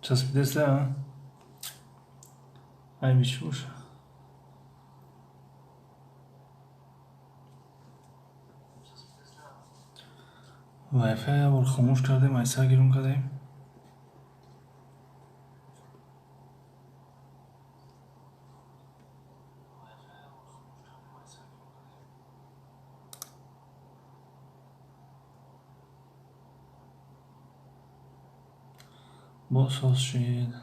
Часпидеста? Айби чӣ боша? Вайфай як бор хомӯш кардем, айсар гирон кардем. Боз соз шуд.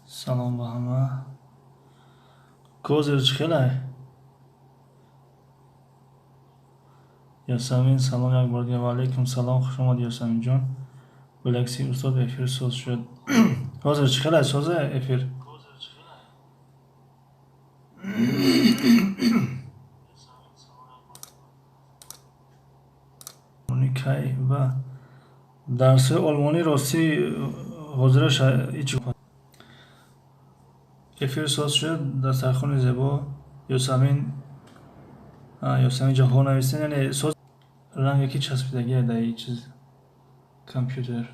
Салом ба ҳама. Козир чӣ хелай? Ёсамин, салом як бор дигар. Ва алайкум салом, хуш омадӣ, Ёсаминҷон. Билекси, устод, эфир соз шуд. Ҳозир чӣ хелай, соза эфир? Кай ва дарсҳои олмонӣ, ростӣ, ҳозираш ҳеҷ. Эфир соз шуд, дастархони зебо. Ёсамин, Ёсамин ҷаҳон навистен, яъне соз ранге ки часпидагия дар ин чиз компютер.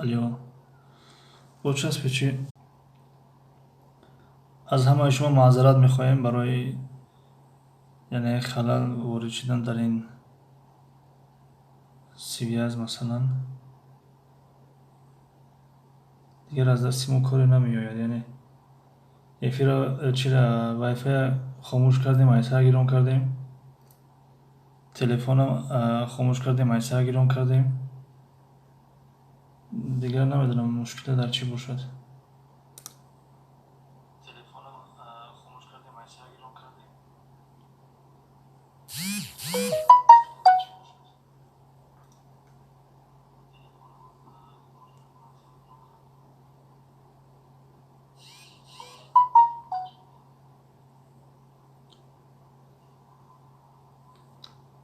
Алё, бо часпи чӣ? Аз ҳамаи шумо маъзарат мехоҳем барои, яъне, халал ворид шудан дар ин связь. Масалан, дигар аз дасти мо коре намеояд, яъне эфира чира, вайфая хомӯш кардем, айсар гирон кардем, телефонам хомӯш кардем, айсар гирон кардем. Дигар намедонам, мушкила дар чӣ бошад.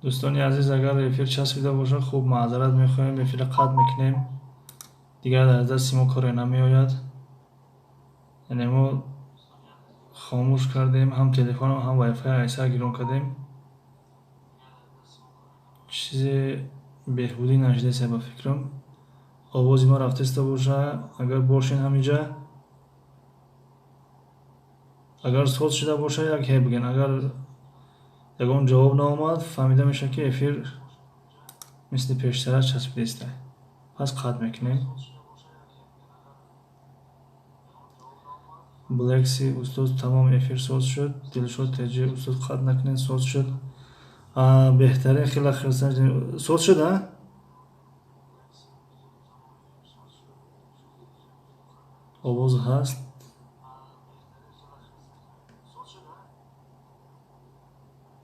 Дӯстони азиз, агар эфир часпида бошад, хуб, маъзарат мехоҳем, эфирро қатъ мекунем. Дигар аз дасти мо коре намеояд. Яъне мо хомӯш кардем ҳам телефонам, ҳам вайфай, айсар гирон кардем, чизе беҳбудӣ нашидеса ба фикрам. Овози ма рафтеста боша, агар бошен ҳаминҷа, агар соз шуда боша, як ҳе биген. Агар ягон ҷавоб наомад, фаҳмида мешавад, ки эфир мисли пештара часпидеста, пас қатъ мекунем. Блекси, устод, тамом, эфир соз шуд. Дилшод Теҷи, устод, қатъ накунед, соз шуд. Беҳтарин, хеле хирсан, соз шуд, а? Овоз ҳаст.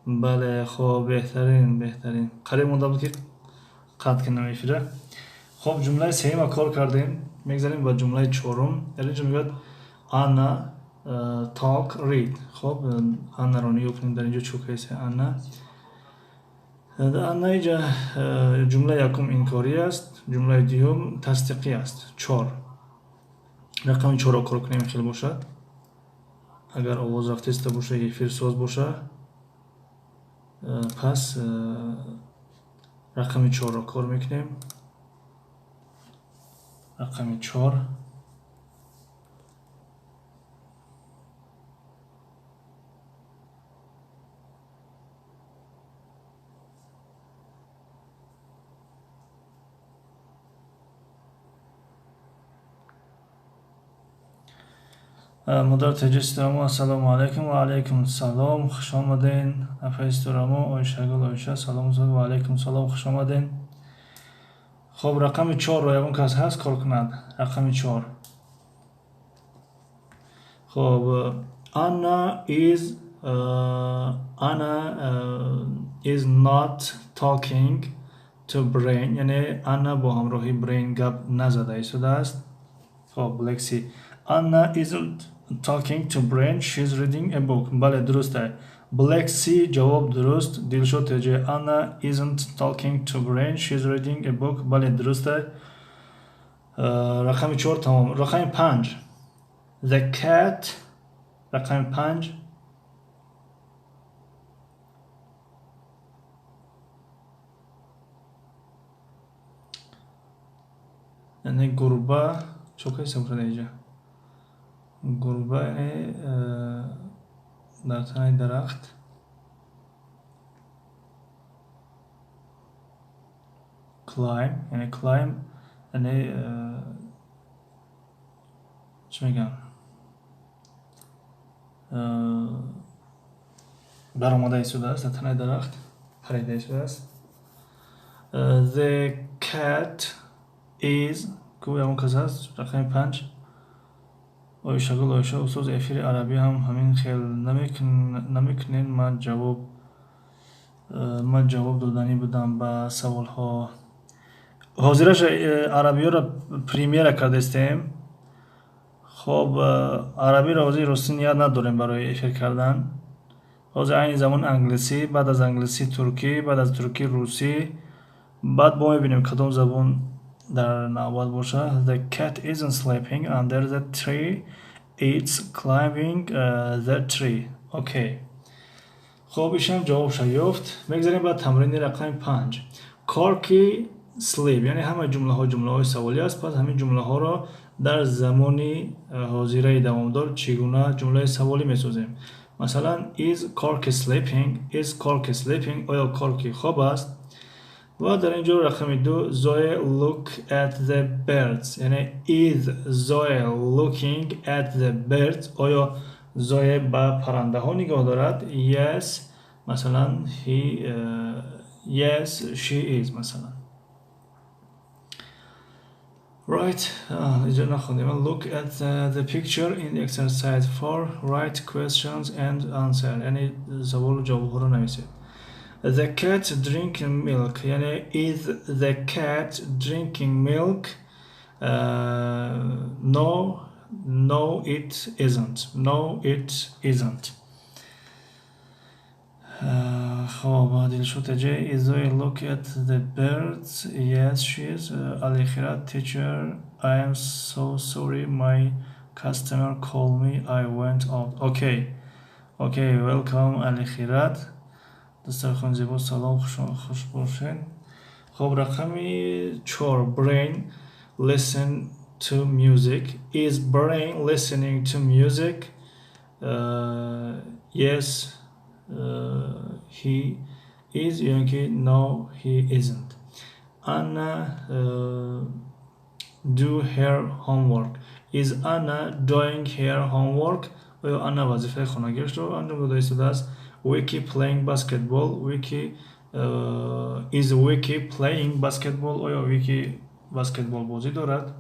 Бале, хоб, беҳтарин, беҳтарин. Қариб монда буд, ки қатъ кунам эфира. Хоб, ҷумлаи сеюма кор кардем, мегзарем ба ҷумлаи чорум. Дар инҷо мегӯяд: Анна talk, read. Хоб, Аннаро нигоҳ кунем, дар инҷо чӯ касе Анна. Анна инҷа ҷумлаи якум инкорӣ аст, ҷумлаи дуюм тасдиқӣ аст. Чор, рақами чорро кор кунем, хел бошад. Агар овоз рафтеста боша, эфир соз боша, пас рақами чорро кор мекунем. Рақами чор. Модар Теҷи Сторамо, ассалому алайкум. Ва алайкум салом, хуш омаден, апаи Сторамо. Оишагул Оиша, салом, устод. Ва алайкум салом, хуш омаден. Хоб, рақами чорро ягон кас ҳаст кор кунад? Рақами чор. Хоб, Anna is not talking to Brain, яъне Анна бо ҳамроҳи Brain гап назада истодааст. Хоб, Black Sea. Anna isn't talking to Brain, she's reading a book. Бале, дуруст аст. Black Sea ҷавоб дуруст. Дилшод ТЖ. Anna isn't talking to Brain, she's reading a book. Бале, дуруст аст. Рақами 4 тамом. Рақами 5. The cat. Рақами 5. Яъне гурба чо кайса бошад инҷа? Гурба яъне дар танаи дарахт climb, яъне climb, яъне чӣ мегӯям, баромада истодааст, дар танаи дарахт парида истодааст. The cat is ку ягон кас ҳаст? Рақами 5. Оишагул Оиша. Устоз, эфири арабӣ ҳам ҳамин хел намекунед? Ман ҷавоб доданӣ будам ба саволҳо. Ҳозираша арабиёро премьера кардастем. Хоб, арабиро ҳозир ростӣ ният надорем барои эфир кардан. Ҳозир айни замон англисӣ, баъд аз англисӣ туркӣ, баъд аз туркӣ русӣ, баъд мо мебинем, кадом забон дар навбат бошад. The cat isn't sleeping under the tree, it's climbing the tree. Okay, хоб, ишам ҷавобша ёфт. Мегзарем ба тамрини рақами 5. Corky sleep, яъне ҳамаи ҷумлаҳо ҷумлаҳои саволӣ аст. Пас ҳамин ҷумлаҳоро дар замони ҳозираи давомдор чӣ гуна ҷумлаи саволӣ месозем? Масалан, is Corky sleeping? Is Corky sleeping? Оё Корки хоб аст? Ва дар ин ҷо рақами 2, Zoe look at the birds, яъне is Zoe looking at the birds? Оё Зое ба паррандаҳо нигоҳ дорад? Yes, масалан, he, yes, she is, масалан. Right, инҷо нахондем. Look at the picture in exercise 4, write questions and answer, яъне саволу ҷавобҳоро нависед. The cat drinking milk, яъне is the cat drinking milk? No, no, it isn't. No, it isn't. Хоб, Дилшод Теҷ, is Zoe look at the birds? Yes, she is. Алихират, teacher, I am so sorry, my customer called me, I went out. Okay, welcome, Алихират. Дастархон зебо, салом, хуш бошед. Хоб, рақами 4, Brain listen to music. Is Brain listening to music? Yes, he is, ё ин ки no, he isn't. Anna do her homework. Is Anna doing her homework? Оё Анна вазифаи хонагиашро анҷом дода истодааст? Wiki playing basketball. Wiki, is Wiki playing basketball? Оё Wiki баскетбол бозӣ дорад?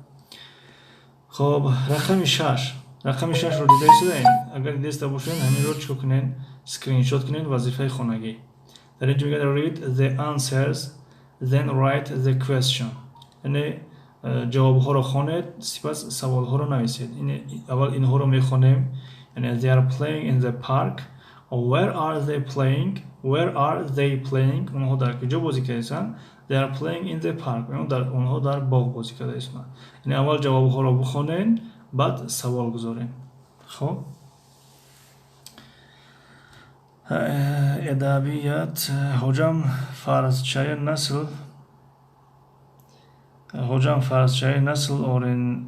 Хоб, рақами 6. Рақами 6-ро дида истодаем. Агар дидаиста бошед, ҳаминро чикор кунед? Скриншот кунед, вазифаи хонагӣ. Дар инҷо мегӯяд: read the answers, then write the question, яъне ҷавобҳоро хонед, сипас саволҳоро нависед. Аввал инҳоро мехонем, яъне they are playing in the park. Where are they playing? Where are they playing? Онҳо дар куҷо бозӣ кардаистанд? They are playing in the park. Онҳо дар боғ бозӣ карда истанд. Яъне аввал ҷавобҳоро бихонед, баъд савол гузорем. Хоб, Edebiyat hocam, Farsçayı nasıl hocam, Farsçayı nasıl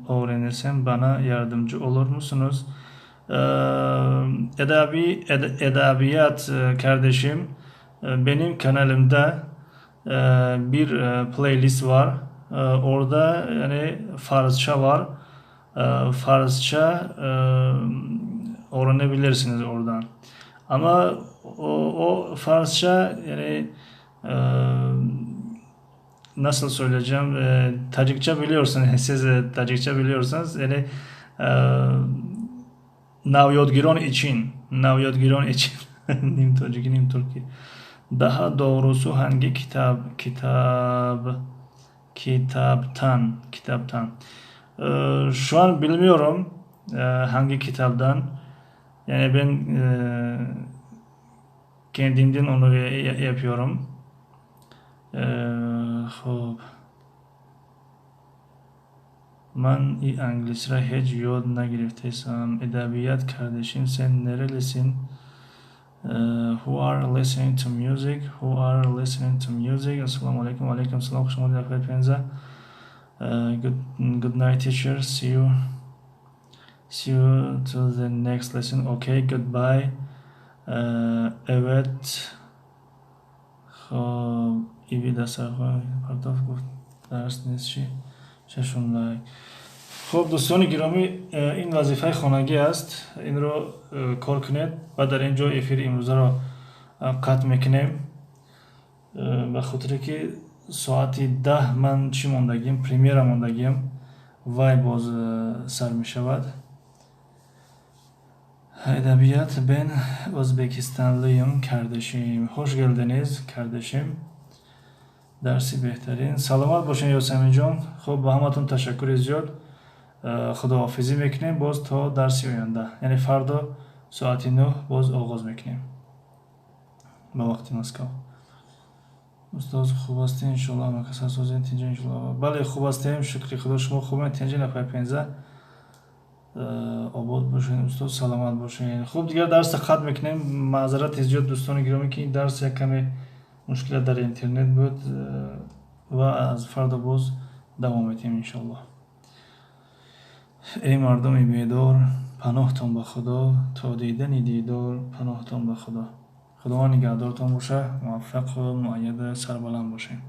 öğrenirsem bana yardımcı olur musunuz? Edebiyat kardeşim, benim kanalımda bir playlist var. Orada yani Farsça var. Farsça öğrenebilirsiniz oradan. Ama o Farsça yani nasıl söyleyeceğim, Tacikçe biliyorsunuz, siz Tacikçe biliyorsanız, yani нав ёдгирон için, нав ёдгирон için, ним тоҷикӣ, ним туркӣ. Daha doğrusu hangi kitap, kitap, kitaptan, kitaptan. Şu an bilmiyorum hangi kitaptan. Yani ben kendimden onu yapıyorum. Хуб, ман и англисиро ҳеҷ ёд нагирифтаистам. Edebiyat, kardeşim, sen nerelisin? Who are listening to music? Who are listening to music? Assalomu alaykum. Alaykum salom, xush omaded, апай Пенза. Good night, teacher. See you to the next lesson. Okay, goodbye. Evet. Хоб, иви дастархон партоф, гуфт дарс нест, чи шашум лайк. Хуб, дӯстони гиромӣ, ин вазифаи хонагӣ аст, инро кор кунед ва дар ин ҷо эфири имрӯзаро қатъ мекунем, ба хотире ки соати 10 ман чӣ мондагим, премьера мондагим, вай боз сар мешавад. Edebiyat, ben Özbekistanlıyım, kardeşim. Hoş geldiniz, kardeşim. Дарси беҳтарин. Саломат бошед, Ёсаминҷон. Хуб, ба ҳаматон ташаккури зиёд. Худоҳофизӣ мекунем боз то дарси оянда, яъне фардо соати 9 боз оғоз мекунем ба вақти Москав. Устоз, хуб ҳастем, иншоалло. Ҳамакас ҳастозем, тинҷа, иншоалло. Бале, хуб ҳастем, шукри Худо. Шумо хубем, тинҷа, нафари Пенза? Обод бошед, устоз, саломат бошед. Хуб, дигар дарса қатъ мекунем. Маъзарати зиёд, дӯстони гиромӣ, ки ин дарс як каме мушкилат дар интернет буд ва аз фардо боз давом медиҳем, иншоалло. Эй мардуми бедор, паноҳтон ба Худо, то дидани дидор, паноҳтон ба Худо. Худованд нигаҳдортон боша, муваффақу муайяду сарбаланд бошед.